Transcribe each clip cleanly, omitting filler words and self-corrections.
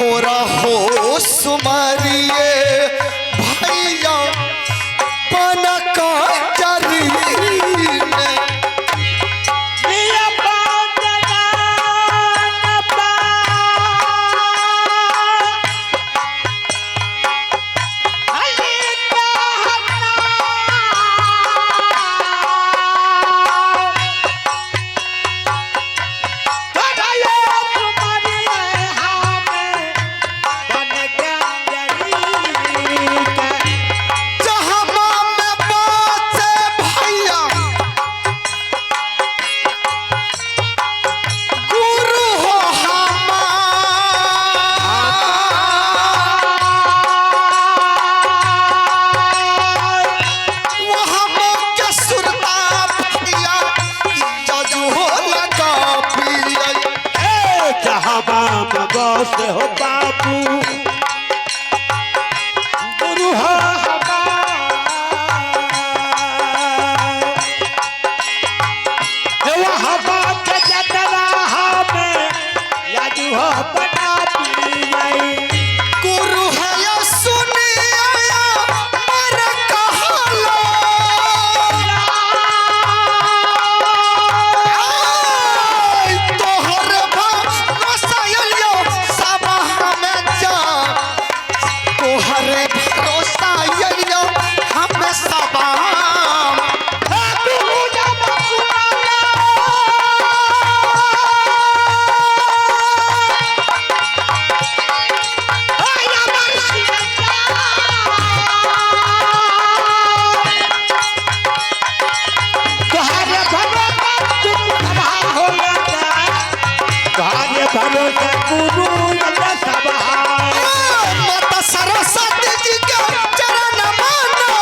थोड़ा हो सुमारिए भैया बन का में। जहाँ में बाचे भैया गुरु हो हमार, वहाँ के सुरता भैया जाजू हो लगा पिया। बस हो बाबू गुरु हो गुरु है या सुनिया मर कहला, आय तोहर भरोसा यो सब हमें जा, तोहर भरोसा यो हमें सब। गुरु सभा। माता सरस्वती जी के चरण मानो,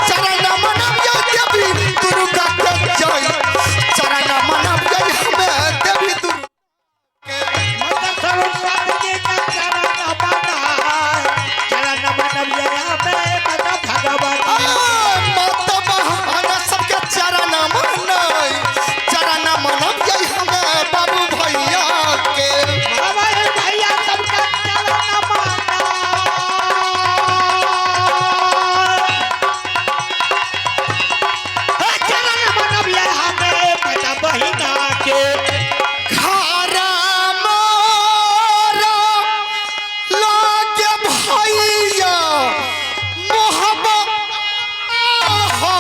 चरण मनब जय देवी दुर्गा के जय, चरण मनब जय हमें देवी दुर्गा के। माता बहन सबके चरण मनई, चरण मनब जय हमें बाबू भैया के। खारा मारा लागे भैया मोहब्बत हो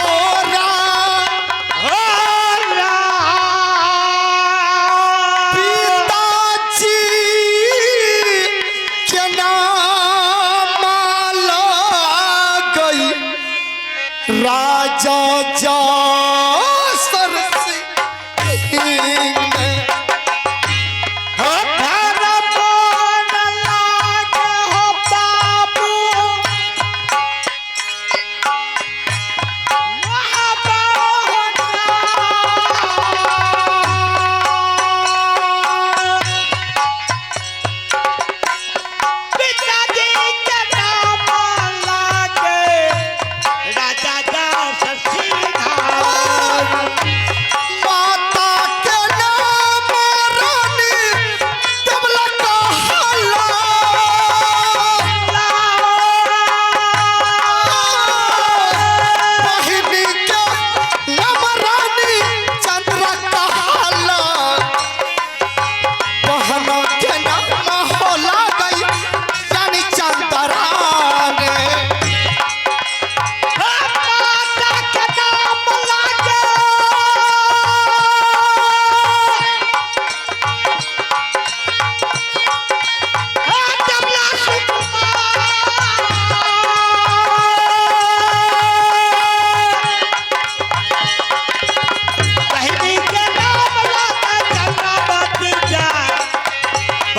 पिताजी के नाम गई राजा जा सर सिंह। माता के नाम रानी तबला कहला, बहिनी के नाम रानी चंद्र कहला, बहनों के नाम होला गई रानी चंद्रा ने।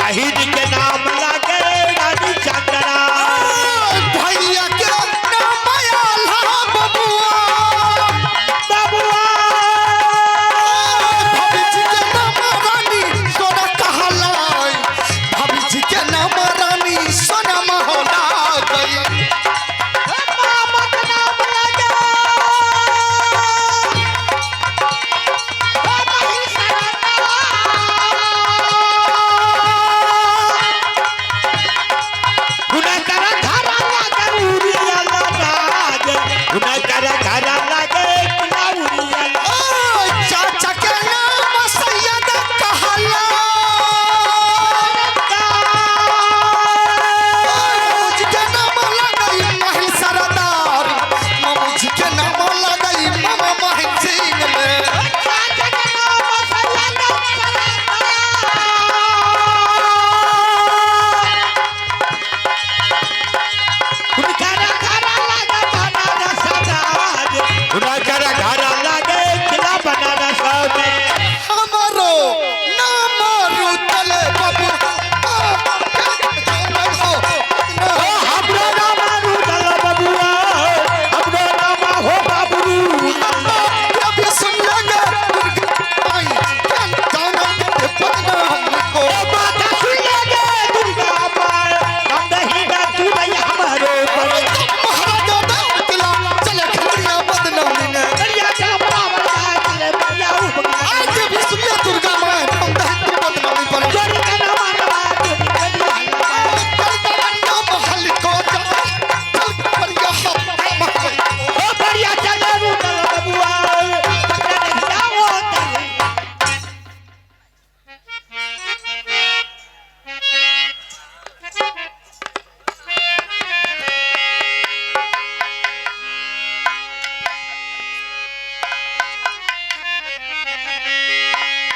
बहिन के नाम लागे रानी चंद्रा, भैया के नाम आला बबुआ, बबुआ भाभी जी के नाम रानी सोना कहलाई, भाभी जी के नाम रानी सोना महोला गई। मामा के नाम लागे।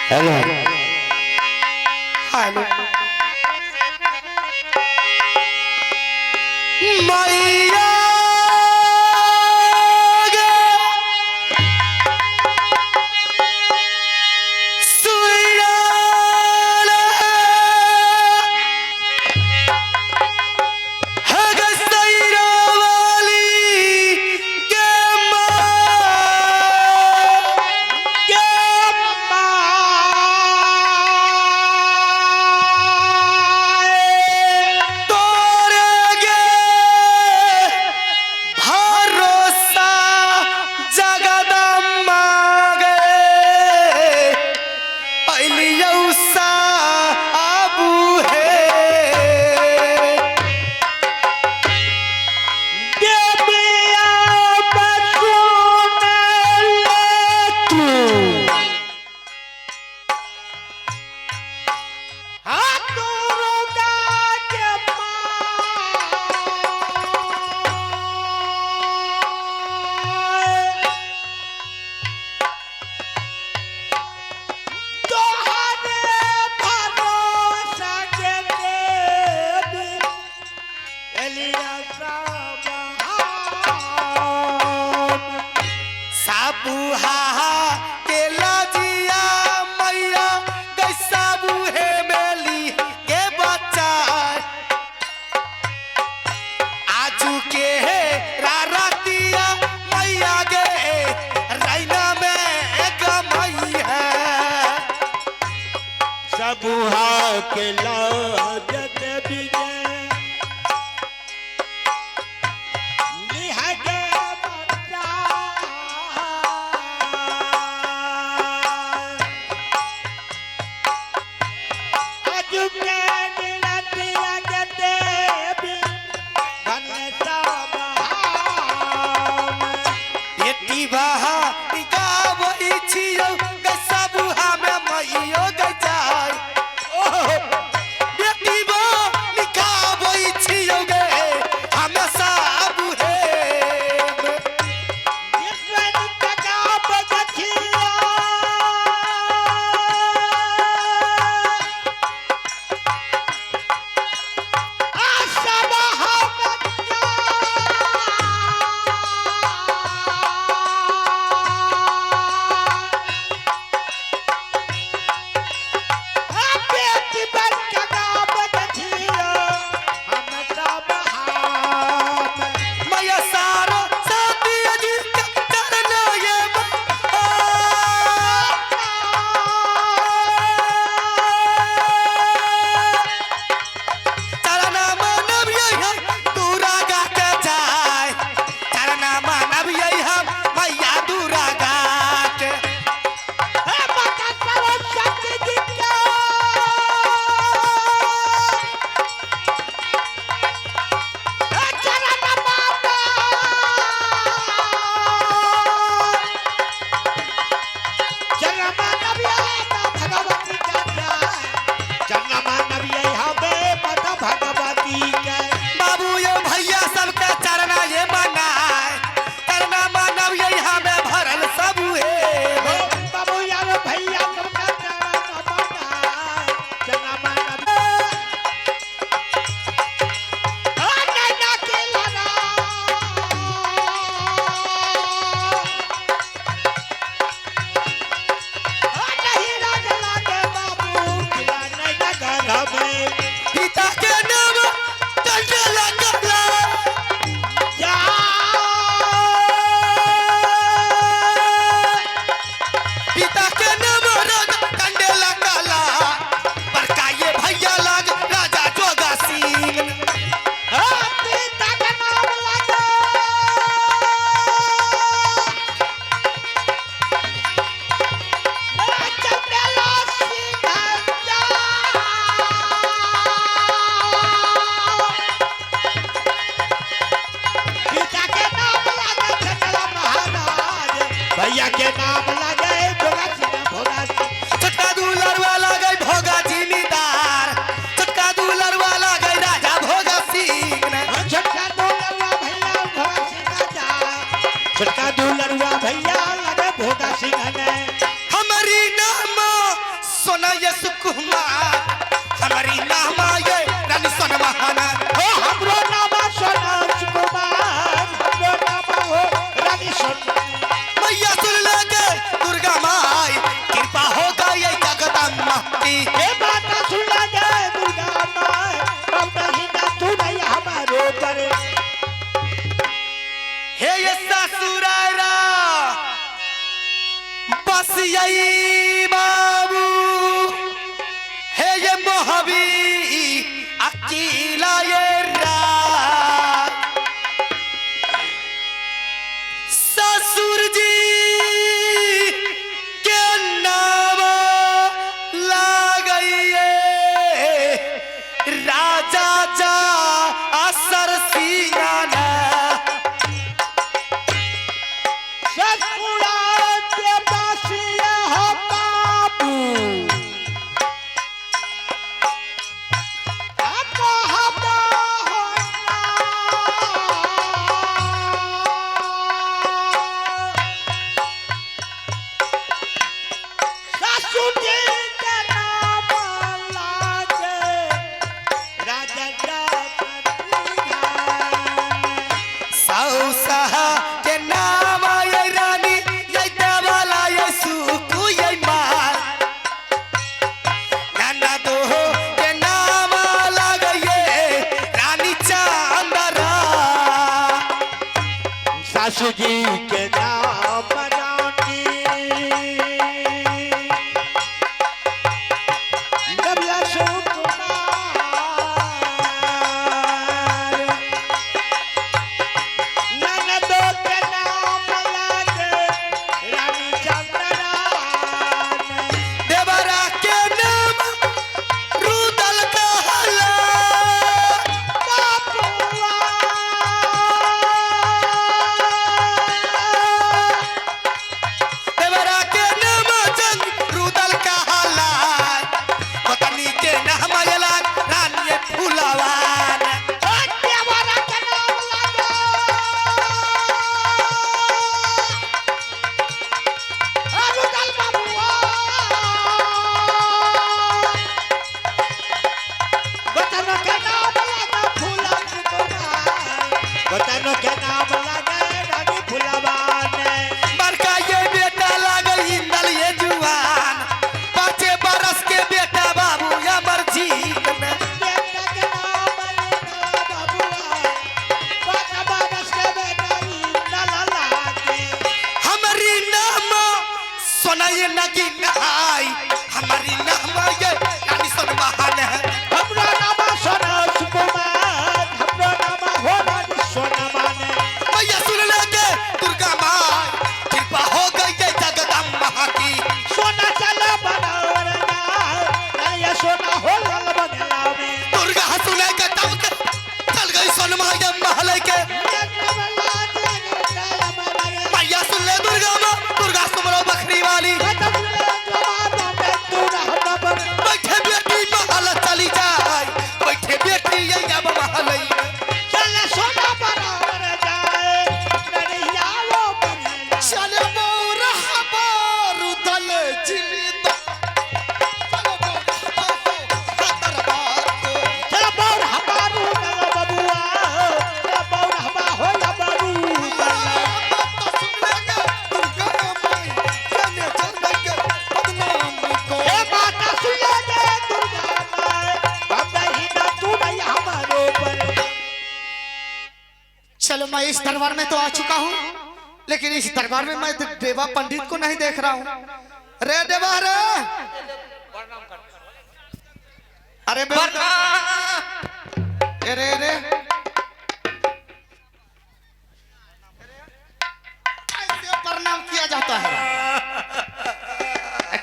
हेलो। हेलो। मैया गे सुइराल हग सैरावाली गे माँ गे माए तोरे गे भरोसा जगदम्बा गे अलियौ सा आबू हे। देविया बसुन ले तू। हाँ दुर्गा के माए तोहरे भरोसा के देवी एलिया साबहाम। साबुहा के लाजिया मैया गै साबु हे मेली के बच्चा आजू के हे रातिया मैया गे रैना में गमई है। सबुहा के लाज देवी निहगे बच्चा। आजू के निरतिया के देवी धन साबहाम। बेटी बहा गावई छियौ गै साबुहा में मैयो गै जाय। ओहो बेटी बा गावई छियौ गे हम साबु हे। मैया सारो साथी जी के चरण ये चरण मानव ये हम दूरा गा के जाय। चरण मानव ये हम मैया दूरा गा के। बाबू ये भैया सबके चरना ये मनाए। चरना मानव ये हमें भरल सब हे। पिता के नाम चंडला कला। पिता के नाम राजा कंडेला काला। बड़का ये भैया लाग राजा जोगा सिंह। भैया के नाम लगे जोगा सिंह। सोना ये सुकुमार हमारी नामा ये रानी सोनमहाना। हो हमरो नामा सोना सुकुमार, हमरो नामा हो रानी सोना। मैया सुन लेंगे दुर्गा माई कृपा होगा ये जगदम्बा की। हे माता सुन लगे दुर्गा माई, बाबा ही ना तू नहीं हमारो पर। हे ये ससुरारा बस यही बाबू, हे ये मोहबी अकेला ये रात। ससुर जी के नाम लागइए राजा जा असर सियाना। ससुरा के बसिया हो बाबू, आपको हबा हो ना। ससुर जी के नाम लागे राजा जगदीधान। सौसहा के नाम ये रानी ये देवाला ये सुकु ये मार। नाना दो के नाम लागइए रानी चांदरा। सासू जी के नाम रानी नबिया सुकुमार, ननदो के नाम लागे रानी चंद्रान। देवरा के नाम रुदल कहला। बाबुआ देवरा के नाम चंद रुदल कहला। पत्नी के नाम यला रानी फुलवान। देवरा के नाम लागे रुदल बाबुआ। गोतनो के नाम लागे फूला सुकुमार, गोतनो के नाम लागे रानी फुलवान। बड़का ये बेटा लागल इंदल ये जुआन। 5 बरस के बेटा बाबू अमर जीत में। बेटा के नाम लागे बाबुआ, पाँच बरस के बेटा इंदल लागे। हमारी नाम सोना ये नगी नहाई, हमारी नाम ये रानी सोनमहान है। हमरो नाम सोना सुकुमार, हमरो नाम हो रानी सोनमान। मैया सुन लेंगे दुर्गा माँ कृपा हो गई ये जगदम्बा की। सोना चला बनावर ना ये सोना हो लाल बंगला में। दुर्गा सुने के तब के चल गई सोनमा ये महल के। मैया सुन ले दुर्गा माँ दुर्गा सुमरो बकरी वाली। बैठे बेटी महल चली जाए, बैठे बेटी ये अब महल। चले बौरा बारूदल जिंदा, चलो बौरा दरबार को। माता सुन लेंगे दुर्गा माई जाने चंदा के बदनाम को। चलो मैं इस दरबार में तो आ चुका हूँ, लेकिन इस दरबार में मैं देवा पंडित को नहीं देख रहा हूँ। रे देवा रे, अरे अरे अरे ऐसे प्रणाम किया जाता है।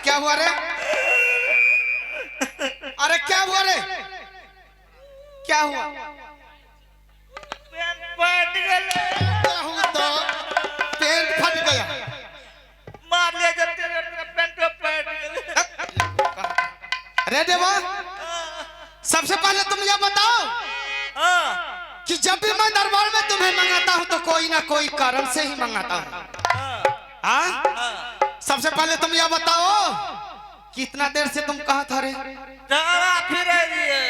क्या हुआ रे? अरे क्या हुआ रे? क्या हुआ? कहूँ तो पेट फट गया। मार लिया जब तेरे पेंट पे फट गया। अरे देवा, सबसे पहले तुम यह बताओ कि जब भी मैं दरबार में तुम्हें मंगाता हूँ तो कोई ना कोई कारण से ही मंगाता हूँ। हाँ, सबसे पहले तुम यह बताओ कितना देर से तुम कहाँ था रे? झाड़ा फिरे रहिए।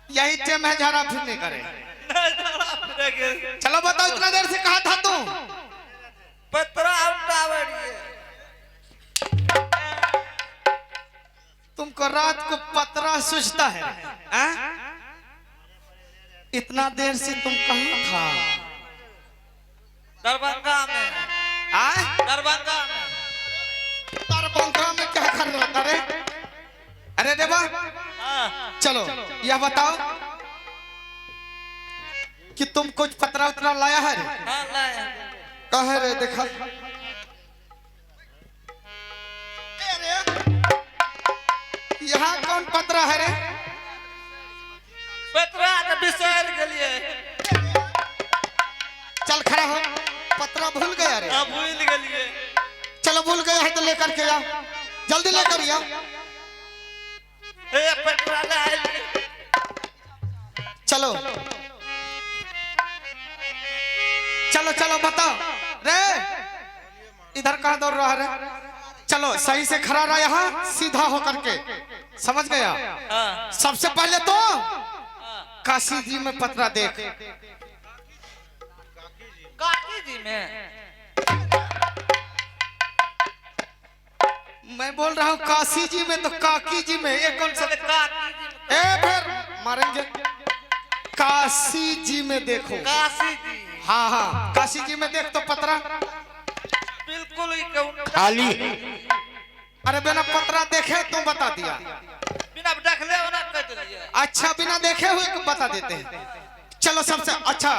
यही टाइम है झाड़ा फिरने करे। नहीं, झाड़ा फिरे गेल। चलो बताओ इतना देर से कहाँ था तू? पतरा उठावे रहिए। तुमको रात को पतरा सूझता है आ? इतना देर से तुम कहाँ था? दरभंगा में। आए? दरभंगा में। दरभंगा में क्या कर रहा था रे? अरे देवा हाँ। चलो यह बताओ कि तुम कुछ पतरा उतरा लाया है रे? हाँ लाया। कहाँ है रे देखा? अरे यहाँ कौन पतरा है रे? पतरा के बिसर गेलिए। चल खड़ा हो, पतरा भूल गया रे। हाँ भूल गेलिए। चलो भूल गया है तो लेकर के आओ, जल्दी लेकर आओ। ए पतरा ले आइल। चलो चलो चलो बताओ रे, इधर कहाँ दौड़ रहा रे? चलो सही से खड़ा रहा यहाँ, सीधा होकर के, समझ गया? हाँ। सबसे पहले तो काशी जी में पतरा देख। काकी जी में? मैं बोल रहा हूँ काशी जी में तो काकी जी में, ये कौन सा? काकी जी में। ए फिर मारेंगे। काशी जी में देखो। काशी जी। हाँ हाँ काशी जी में देख तो पतरा बिल्कुल ही कहूँ खाली। अरे बिना पतरा देखे तुम बता दिया। बिना देखले ओना कह दिलिए। अच्छा बिना देखे हुए बता देते हैं। चलो सबसे अच्छा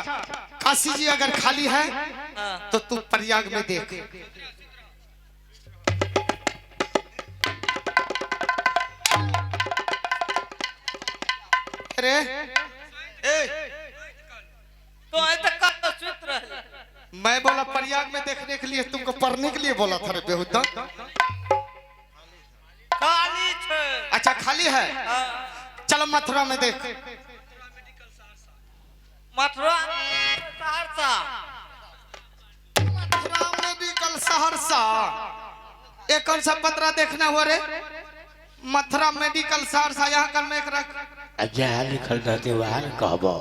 काशी जी अगर खाली है हाँ। तो तू प्रयाग में देख। अरे तो ऐ तक का सुत रहे। मैं बोला प्रयाग में देखने के लिए, तुमको पढ़ने के लिए बोला था रे बेहुदा। खाली छे। अच्छा खाली है। हाँ। चलो मथुरा में देख। मथुरा सहरसा। मथुरा मेडिकल सहरसा, ये कौन सा पतरा देखना हुआ रे? मथुरा मेडिकल सहरसा, यहाँ कर में एक रख। जहाँ लिखल रहते वहाँ न कहबो।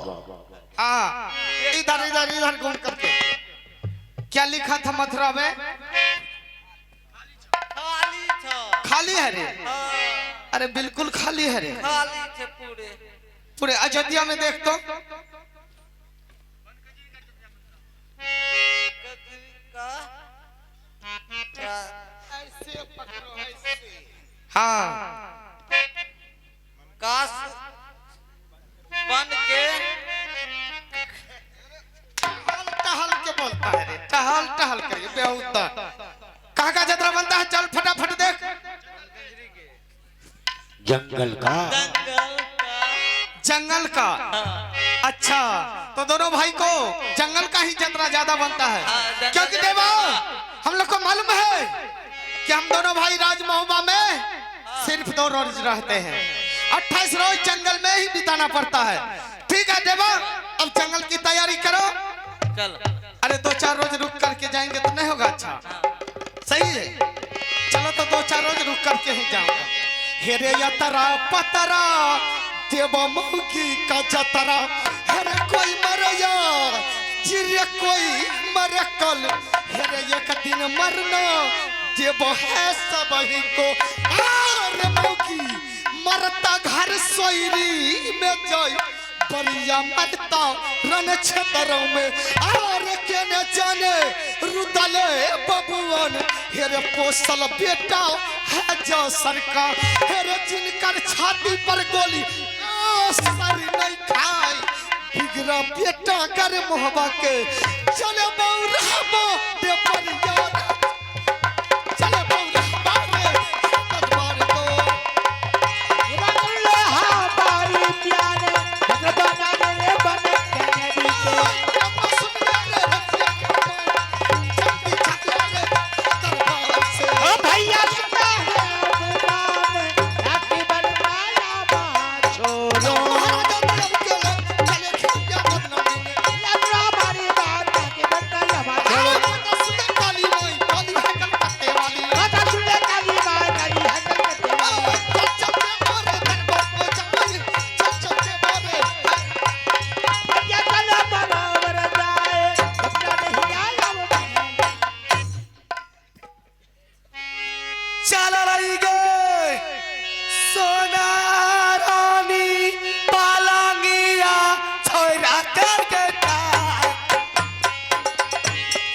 हाँ इधर इधर इधर घूम करके क्या लिखा था मथुरा में? खाली छे। खाली है रे? हाँ। अरे बिल्कुल खाली है रे। खाली छे पूरे। पूरे अयोध्या में देख तो। हाँ काश बन के टहल टहल के बोलता है रे, टहल टहल करिए बेहुदा। कहाँ का जतरा बनता है? चल फटाफट देख। जंगल का। जंगल का। जंगल का। अच्छा तो दोनों भाई को जंगल का ही जतरा ज्यादा बनता है। हाँ, क्योंकि देवा हम लोग को मालूम है कि हम दोनों भाई राजमहोबा में सिर्फ 2 रोज रहते हैं, 28 रोज जंगल में ही बिताना पड़ता है। ठीक है देवा, अब जंगल की तैयारी करो। चल। अरे 2-4 रोज रुक करके जाएंगे तो नहीं होगा। अच्छा सही है, चलो तो 2-4 रोज रुक करके ही जाऊंगा। हेरे यतरा पतरा देवा मौकी का जतरा, हेरे कोई मरया जिरे कोई मरे कल, हेरे एक दिन मरना देव है सब ही को। अरे मौकी मरता घर सोईरी में जाय, बरिया मरता रन क्षेत्रों में। अरे के न जाने रुदले बबुअन, हेरे पोसल बेटा है जो सरकार, हेरे जिनकर छाती पर गोली सर नहीं खाए, बिगड़ा बेटा कर मोहबा के। चले बौराबो दे बरिया, चले बौराबा रे दरबार को। भैया सुना है छोड़ो। चल रही गए सोना रानी पालांगिया छोरा करके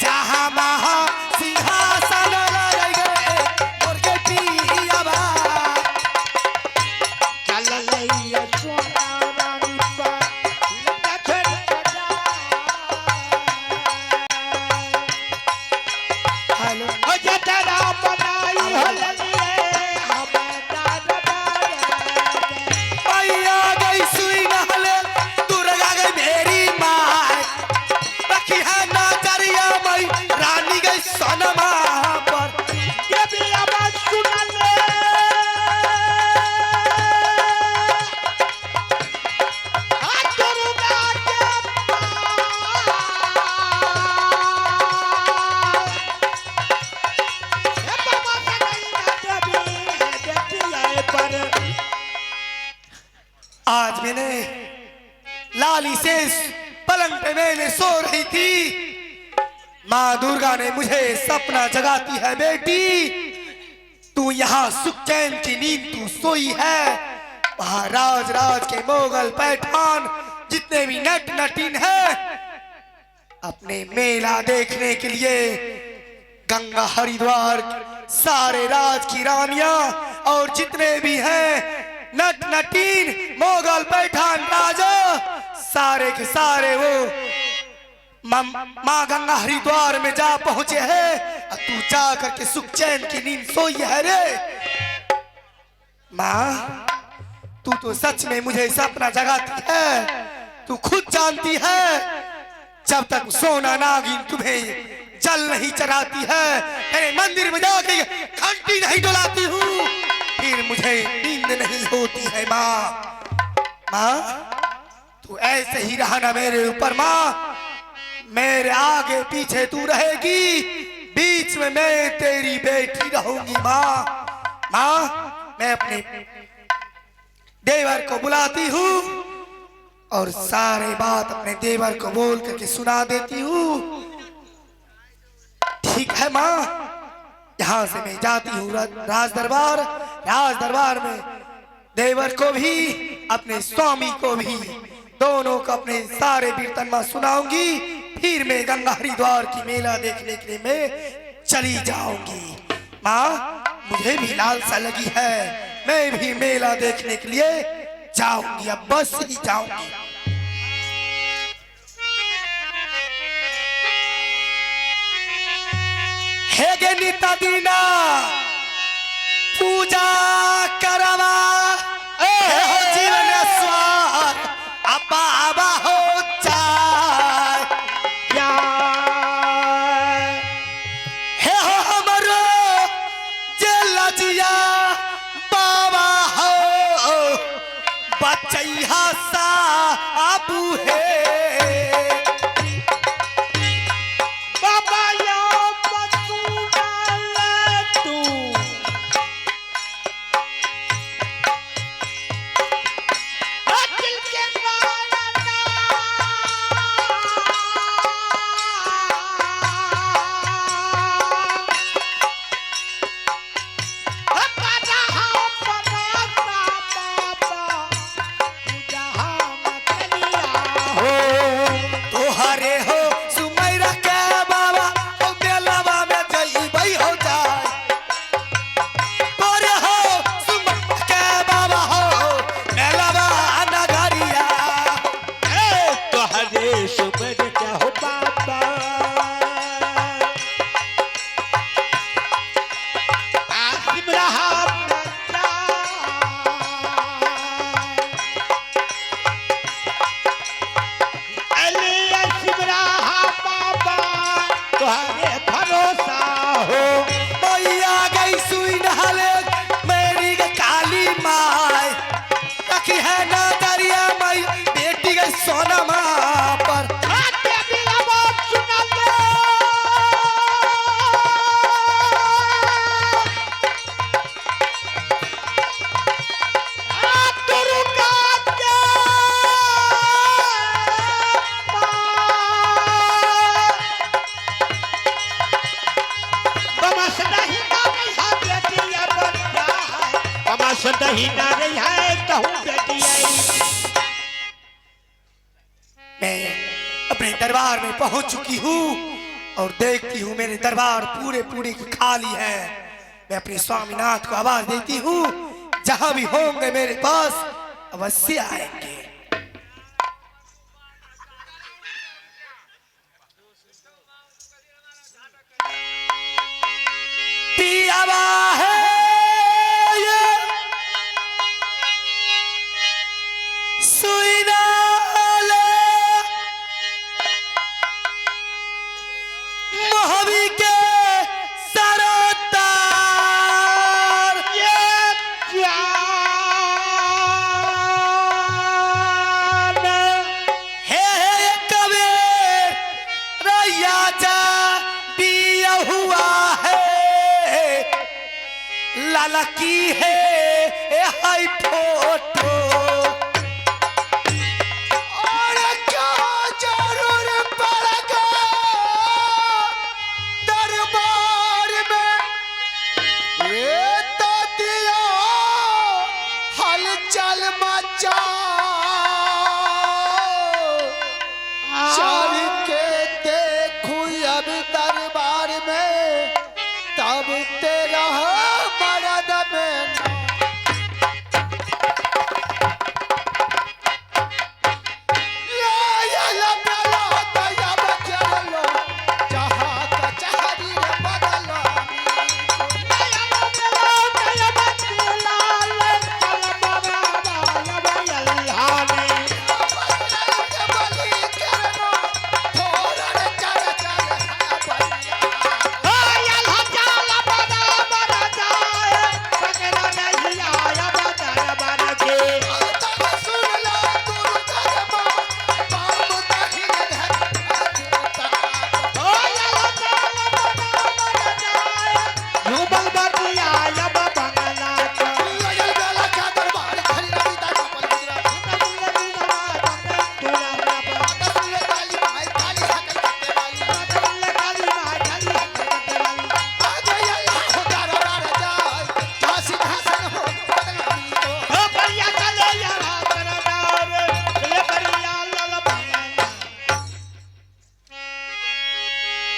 जहाँ महा सिंहासन लग गए मोर के पियावा। चल लइया सोना रानी पर लखन कटा। हेलो ओ जतरा बनाई हो ललिए हम दरबार मैया गई सुई नहले दुर्गा गई मेरी माय रखी है नजरिया मई रानी गई सनमा पर। देवी आवाज सुन ले आ दुर्गा के पास। हे बाबा सदैव देवी है बेटिया पर। आज मैंने लाली से पलंग पे मैंने सो रही थी, माँ दुर्गा ने मुझे सपना जगाती है, बेटी तू यहाँ सुख चैन की नींद तू सोई है, वहाँ राज राज के मोगल पैठान जितने भी नट नटीन है अपने मेला देखने के लिए गंगा हरिद्वार सारे राज की रानियां और जितने भी हैं नट नटीन मोगल पैठान राजा सारे के सारे वो माँ गंगा हरिद्वार में जा पहुंचे हैं और तू जा करके सुख चैन की नींद सोई है रे। माँ तू तो सच में मुझे सपना जगाती है, तू खुद जानती है जब तक सोना नागिन तुम्हें जल नहीं चढ़ाती है, तेरे मंदिर में जाके घंटी नहीं डुलाती हूँ, फिर मुझे नींद नहीं होती है। माँ माँ तू ऐसे ही रहना मेरे ऊपर, माँ मेरे आगे पीछे तू रहेगी, बीच में मैं तेरी बेटी रहूंगी। माँ माँ मैं अपने देवर को बुलाती हूँ और सारे बात अपने देवर को बोल करके सुना देती हूँ। ठीक है माँ, यहाँ से मैं जाती हूँ राज दरबार। राज दरबार में देवर को भी अपने स्वामी को भी दोनों को अपने सारे वीरतनमा सुनाऊंगी, फिर मैं गंगा हरिद्वार की मेला देखने के लिए मैं चली जाऊंगी। माँ मुझे भी लालसा लगी है, मैं भी मेला देखने के लिए जाऊंगी, अब बस ही जाऊंगी। हे गे नीता दीना पूजा करवा, हे हो जीवन स्वार अब बाबा हो जाए, क्या हे हो हमरो जे लजिया बाबा हो बचैया सा आबू है। बाबा या बसुना ले तू अकिल के तोहरे हो सुमैरा के बाबा ओ मेलावा में जइबै हो जाए, तोरे हो सुमैरा के बाबा हो मेलावा नगरिया। तोहरे सुमर के हो बाबा आसिम रहा तोहरे भरोसा हो। मैया गई सुई नहले मेरी गे काली माई, रखी है नजरिया माई बेटी गई सोना माँ पर। देवी आवाज सुना दे दुर्गा के बमस नहीं ना नहीं बेटिया सास दहीना रही है तहु बेटी आई। मैं अपने दरबार में पहुंच चुकी हूँ और देखती हूँ मेरे दरबार पूरे पूरे की खाली है। मैं अपने स्वामीनाथ को आवाज देती हूँ, जहां भी होंगे मेरे पास अवश्य आएंगे। पियावा है ये सुइनाले मोहबी के सरदार ये जान हे हे कबीर रैया जा बिया हुआ है लाला की है ए हाई फोटो। और क्या जरूर पड़ेगा दरबार में ये तो दिया हलचल मचा चल के देखूं अब दरबार में तब तेरा मरद में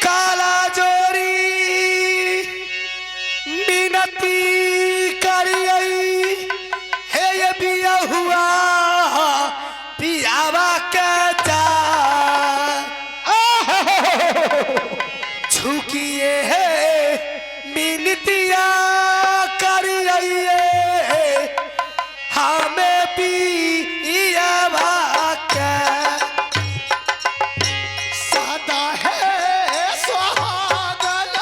काला जोरी मिनती करियई हे ये बिया हुआ पियावा के जा झुकिए है मिनतिया करियई हमें पियावा के सदा है सुहागन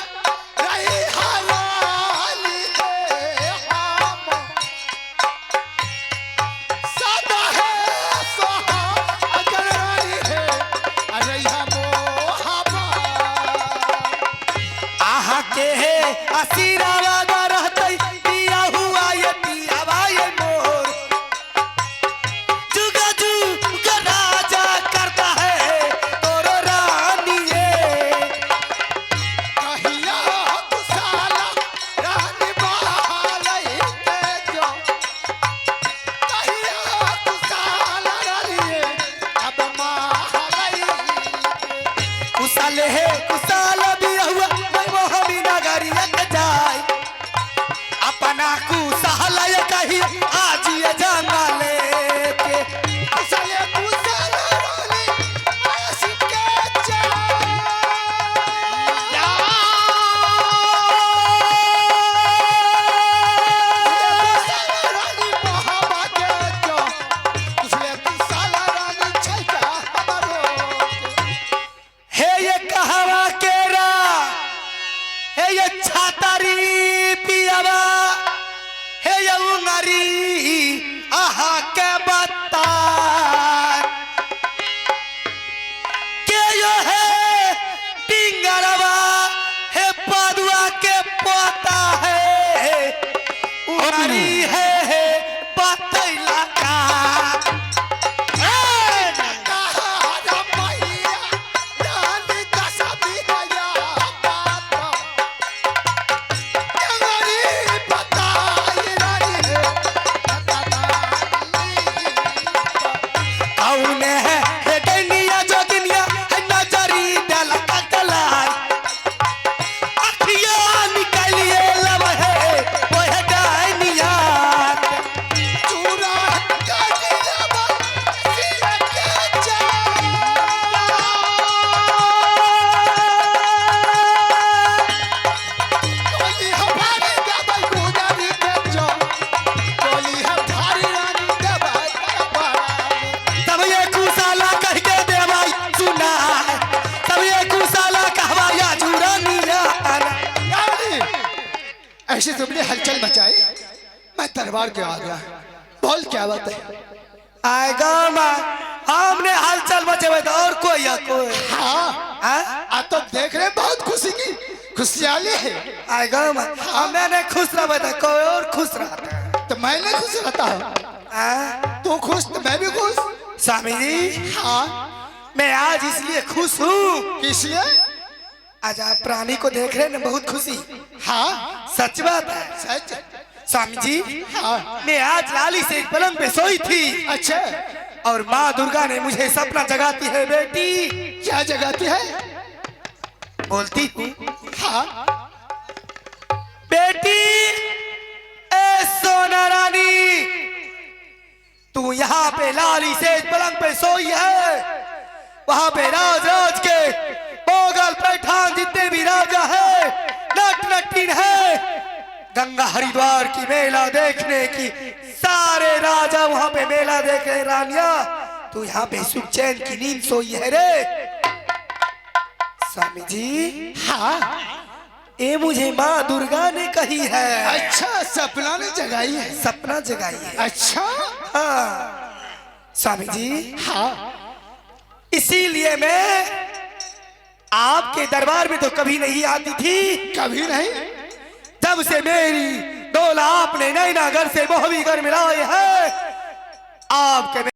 रही हलाली है हम। सदा है सुहागन रही है रही मोहब्बत। आहा के हे आशीर्वाद रहतै पिया हुआ ये पियावा ये मोर जुगा जुग राजा करता है तोरो रानी ये। कहिया कुसाला रानी बहालई के जो। कहिया कुसाला रानी अब महालई के। कुशल हे कुशल बिया हुआ मैं मोहमी नगरी के जाय अपना कुशल ये कही आज ये जाना लेके। कुशले कुशल रानी आस के चल। कुशल रानी मोहब्बत के जो। कुशले कुशल रानी छैका हमरो के। हे ये कहवा केरा हे ये छातारी पियावा हे ये उंगरी आहा के बता के यो है पिंगरवा हे पदुआ के पोता है उंगरी है बतैला का। कहारा मैया रानी दशा बिहया बात। केंगरी ऐसे तुमने हलचल मचाई, मैं दरबार के आ गया। बोल क्या बात है? आएगा माँ, हमने हलचल मचे हुए तो और कोई या कोई। हाँ हाँ? आ तो देख रहे हैं, बहुत खुशी की खुशहाली है। आएगा माँ, मैंने खुश रहा था, कोई और खुश रहता। तो मैं नहीं खुश रहता हूँ। हाँ? तू खुश तो मैं भी खुश। स्वामी जी हाँ, मैं आज इसलिए खुश हूँ। इसलिए आज आप प्राणी को देख रहे हैं ना, बहुत खुशी। हाँ सच बात है सच। स्वामी जी। हाँ मैं आज लाली से एक पलंग पे सोई थी। अच्छा, और माँ दुर्गा ने मुझे सपना जगाती है। बेटी क्या जगाती है? बोलती हूँ। हाँ बेटी ए सोना रानी, तू यहाँ पे लाली से पलंग पे सोई है, वहां पे राज राज के मोगल पैठान जितने भी राजा है, नट नटीन है, गंगा हरिद्वार की मेला देखने की सारे राजा वहां पे मेला देख रहे। रानिया तू यहाँ पे सुख चैन की नींद सोई है रे। स्वामी जी हाँ ये मुझे माँ दुर्गा ने कही है। अच्छा, सपना ने जगाई है। सपना जगाई है। अच्छा हाँ स्वामी जी। हाँ इसीलिए मैं आपके दरबार में तो कभी नहीं आती थी। कभी नहीं। जब से मेरी डोला आपने नैनागर से मोहबीगर मिलाए है, आपके